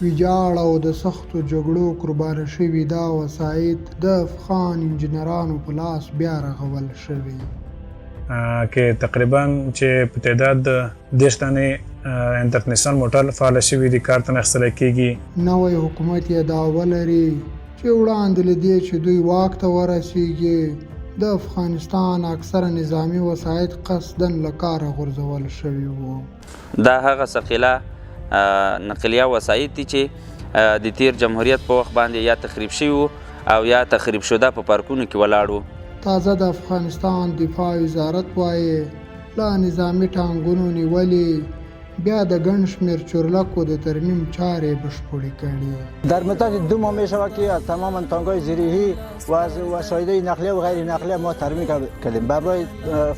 ویجاړ او د سختو جګړو قرباني شوي دا وسایط د افغان انجینرانو په لاس بیا رغول شوي. کې تقریبا چې په تعداد 30 دانې انټرنیشنل موټر فعال شوي دي، کار ته اخیستل کېږي. نوی حکومت یې دعوه لري چې وړاندې له دې چې دوی واک ته ورسیږي، د افغانستان اکثره نظامي وسایط قصداً له کاره غورځول شوي وو. دا هغه ثقیله نقلیه وسایط دي چې د تیر جمهوریت په وخت باندې یا تخریب شوي وو او یا تخریب شده په پارکونو کې ولاړ وو. تازه د افغانستان دفاع وزارت وایي، له نظامي ټانګونو نیولې بیا د ګڼ شمېر چورلکو د ترمیم چارې بشپړې کړي. در مدت 2 ماه می شود که تماما تانگای زیرهی و از وسایل نقلیه و غیر نقلیه ما ترمیم کردیم برای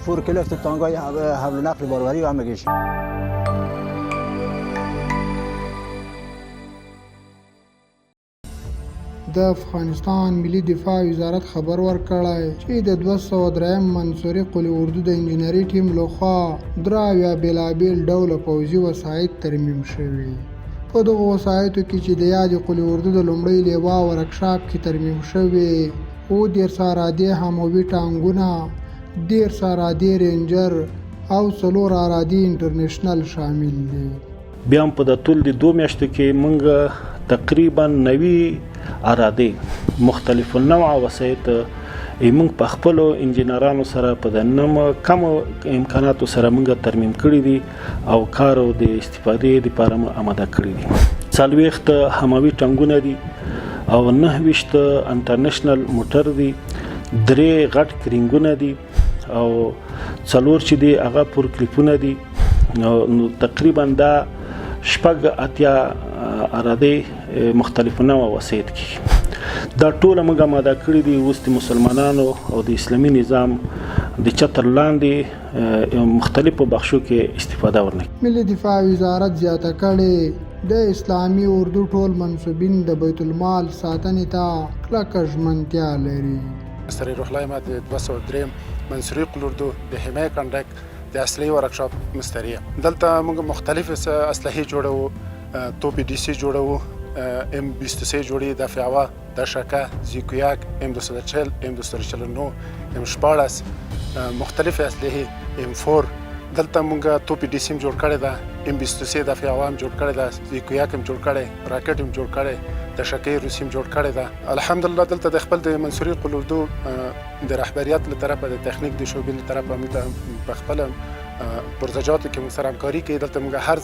فورکلفت تانگای حمل و نقل باربری و همگیش. د افغانستان ملي دفاع وزارت خبر ورکړی چې د 203 منصوري قول اردو د انجنیري ټیم لخوا 73 بېلابېل ډوله پوځي وسایط ترمیم شوي. په دغو وسایطو کې چې د یادې قول اردو د لومړۍ لوا ورکشاپ کې ترمیم شوې، 37 عرادې هاموي ټانګونه، 30 عرادې رینجر او 4 عرادې انټرنیشنل شامل دي. بیا هم په د طول د 2 میاشتو کې موږ تقریبا 90 عرادې مختلف النوع وسایط موږ په خپلو انجینرانو سره په د نم کمو امکاناتو سره موږ ترمیم کړي دي او کار او د استفادې دپاره مو اماده کړي دي. 40 هماوي ټانګونه دي او 29 انټرنیشنل موټر دي، 3 غټ کرینګونه دي او 4 چې دي هغه پورکلیپونه دي. نو تقریبا دا 86 عرادې مختلف نوع وسایط کیږي. دا ټوله موږ آماده کړي دي. اوس د مسلمانانو او د اسلامي نظام د چتر لاندې مختلفو بخشو کې استفاده ورنه. ملي دفاع وزارت زیاته کړې، د اسلامي اردو ټول منسوبین د بیت المال ساتنې ته کلکه ژمنتیا لري. مستر روح الله ما د 203 منصوري قول اردو د حمایه کنډک د اصلي ورکشاپ مستریه. دلته موږ مختلف اسلحې جوړوو، توپې ډي سي جوړوو، ام 23 جوړي، دفع هوا، دشکه، زیکویاک، ام 240، ام 249، ام 16، مختلف اسلحې، ام 4. دلته موږ توپې ډي سي هم جوړ کړی ده، ام 23 دفع هوا هم جوړ کړی ده، زیکویاک هم جوړ کړی، راکټ هم جوړ کړی، دشکې روسي هم جوړ کړی ده. الحمدلله دلته د خپل د منصوري قول اردو د رهبریت له طرفه، د تخنیک د شعبې له طرفه موږ ته په خپله پرزجاتو کې موږ سره همکاري کوي. دلته موږ هر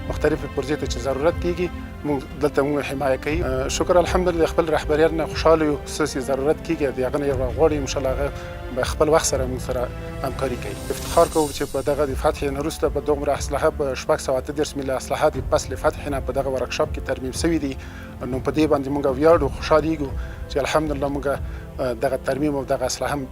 مختلفې پرزې ته چې ضرورت کېږي موږ دلته موږ حمایه کوي. شکر الحمدلله خپل رهبریت نه خوشحاله یو. څه چې ضرورت کېږي د هغه نه یې راغواړي، انشاءالله هغه به خپل وخت سره موږ سره همکاري کوي. افتخار کوو چې په دغه د فتح نه وروسته په دومره اسلحه په 638 میله اسلحه د پس له فتح نه په دغه ورکشاپ کې ترمیم شوي دي. نو په دې باندې موږ ویاړو، خوشحالېږو چې الحمدلله موږ دغه ترمیم او دغه اسلحه هم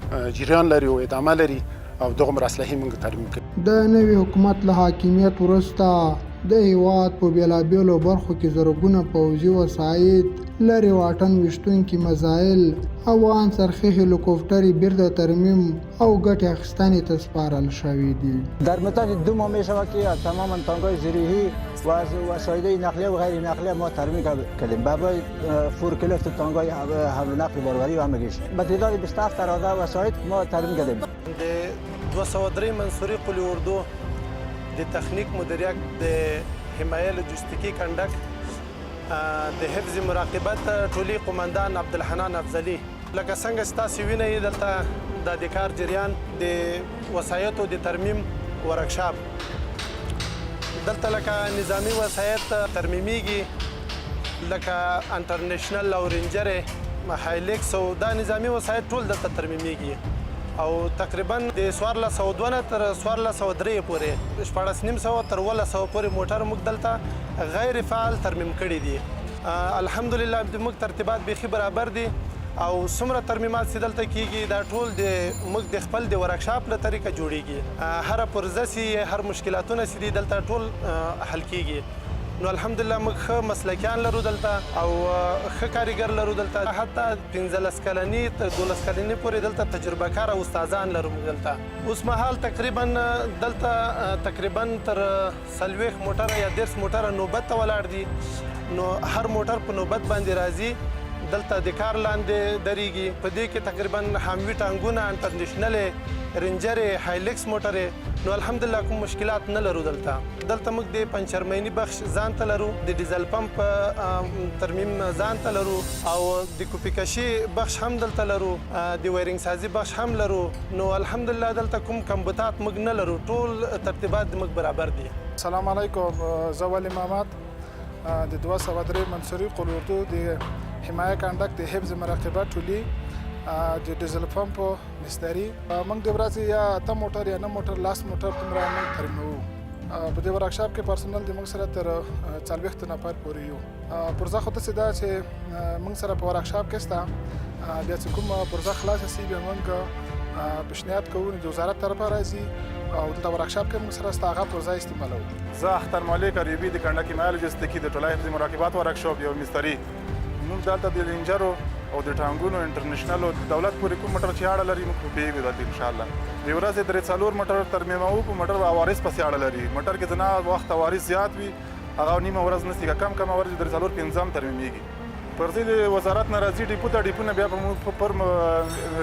جریان لري او ادامه لري او دغومره اسلحې موږ ترمیم کوي. د نوي حکومت له حاکمیت وروسته د هیواد په بېلابېلو برخو کې زرګونه پوځي وسایط، لرې واټن ویشتونکي مزایل او ان څرخي هلیکوپټرې بیرته ترمیم او ګټې اخیستنې ته سپارل شوې دي. در مدت 2 ماه می شود که تماما تانگای زیرهی و از وسایل نقلیه و غیر نقلیه ما ترمیم کردیم برای فورکلفت تانگای حمل و نقل باربری و همگیش. به تعداد 27 عراده وسایط ما ترمیم کردیم. د 203 منصوري قول اردو د تخنیک مدیریت د حمایه لوجستیکي کنډک د حفظ مراقبت ټولي قومندان عبدالحنان افضلي. لکه څنګه چې تاسې وینئ دلته د د کار جریان د وسایطو د ترمیم ورکشاپ، دلته لکه نظامي وسایط ترمیمیږي لکه انټرنیشنل او رینجرې، هایلیکس او دا نظامي وسایط ټول دلته ترمیمیږي. او تقریبا د 1402 نه تر 1403 پورې، 1650 تر 1700 پورې موټر موږ دلته غیر فعال ترمیم کړي دي. الحمدلله د موږ ترتیبات بیخي برابر دي او څومره ترمیمات چې دلته کیږي دا ټول د موږ د خپل د ورکشاپ له طریقه جوړیږي. هره پرزه چې هر مشکلاتونه چې دي دلته ټول حل کیږي. نو الحمدلله موږ ښه مسلکیان لرو دلته او ښه کاریګر لرو دلته. حتی 15 کلنې تر 12 کلنې پورې دلته تجربه کار او استادان لرو موږ دلته. اوس مهال تقریبا دلته تقریبا تر 40 موټره یا 30 موټره نوبت ته ولاړ دي. نو هر موټر په نوبت باندې راځي، دلته د کار لاندې درېږي. په دې کې تقریبا هاموي ټانګونه، انټرنیشنلې، رینجرې، هایلکس موټرې، نو الحمدلله کوم مشکلات نه لرو. دلته موږ د پنچرمیني بخش ځان ته لرو، د ډیزل پمپ ترمیم ځان ته لرو او د کوپي کشي بخش هم دلته لرو، د wiring سازي بخش هم لرو. نو الحمدلله دلته کوم کمبوتات موږ نه لرو، ټول ترتیبات موږ برابر دي. سلام علیکم، زه ولي محمد د 203 منصوري قول اردو د حمایه کنډک د حفظ مراقبه ټولي د ډیزل پمپ مستری. موږ د ورځې یا 8 موټر یا 9 موټر، لاس موټر دومره موږ ترمیموو. په دې ورکشاپ کې پرسونل د موږ سره تر 40 نفر پورې یو. پرزه خو داسې ده چې موږ سره په ورکشاپ کې سته، بیا چې کوم پرزه خلاصه سي بیا موږ پیشنهاد کوو، د وزارت طرفه راځي او دلته ورکشاپ کې موږ سره سته هغه پرزه استعمالوو. زه اختر مالک اریوبي د کنډک حمایه لوجستیکي د ټولای حفظ مراقبات ورکشاپ یو مستری. موږ دلته د لینجرو او د ټانګونو انټرنیشنل او دولت پورې کوم موټر چې اړه لري موږ پوهېږو دلته انشاءالله. د ورځې 3-4 موټر ترمیموو، په موټر عوارض پسې اړه لري. موټر کې ځنه وخت عوارض زیات وي هغه نیمه ورځ نسي، که کم کم ورځ 3-4-5 هم ترمیمېږي. پر ځای د وزارت نه راځي ډیپو ته، ډیپونه بیا په موږ پر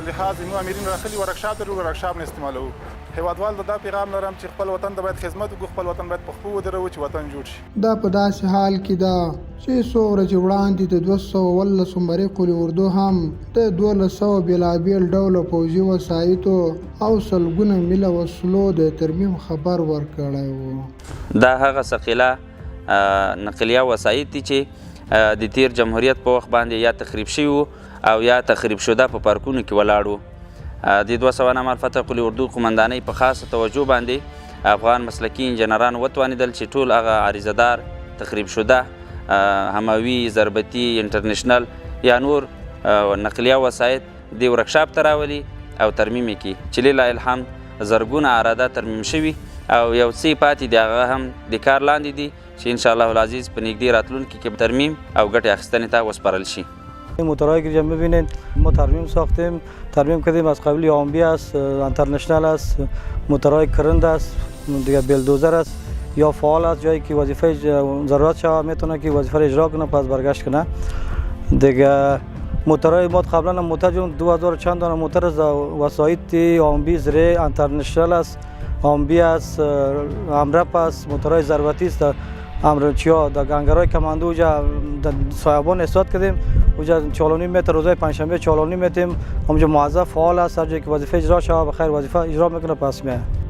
لحاظ موږ امیرین راخلي ورکشاپ ته ورکشاپ نه استعمالوو. هېوادوال ته دا پیغام لرم چې خپل وطن ته باید خدمت وکړو، خپل وطن باید په خپو ودروو چې وطن جوړ شي. دا په داسې حال کې ده چې څو ورځې وړاندې د 217 مري قول اردو هم د 1200 بېلابېل ډوله پوځي وسایطو او سلګونه میله وسلو د ترمیم خبر ورکړی و. دا هغه ثقیله نقلیه وسایط دي چې د تیر جمهوریت په وخت باندې یا تخریب شوي وو او یا تخریب شده په پارکونو کې ولاړ وو. د 209 الفتح قول اردو قومندانۍ په خاصه توجه باندې افغان مسلکي انجنیران وتوانېدل چې ټول هغه عریضه دار تخریب شده هماوي، ضربتي، انټرنیشنل یا نور نقلیه وسایط دې ورکشاپ ته راولي او ترمیم یې کړي چې لله الحمد زرګونه عراده ترمیم شوي او یو څه پاتې دي هغه هم د کار لاندې دي چې انشاءالله العزیز په نږدې راتلونکي کې ترمیم او ګټې اخیستنې ته وسپارل شي. موتورهایی که میبینید ما ترمیم ساختیم، ترمیم کردیم، از قبیل آمبی است، انترنشنال است، موتورهای کرند است، دیگه بلدوزر است یا فعال است، جایی که وظیفه ضرورت شود میتونه که وظیفه را اجرا کنه پس برگشت کنه. دیگه موتورهای ما قبلا موتور جون 2000 چند دانه موتور از وسایط آمبی زره انترنشنال است، آمبی است، امرپ است، موتورهای ضربتی است. امرچیا در گنگرای کماندو اوجا در صاحبان استاد کردیم، اوجا 4.5 متر روزای پنجشنبه 4.5 متر اونجا موظف فعال است، هر جایی که وظیفه اجرا شود بخیر وظیفه اجرا میکنه پس میاد.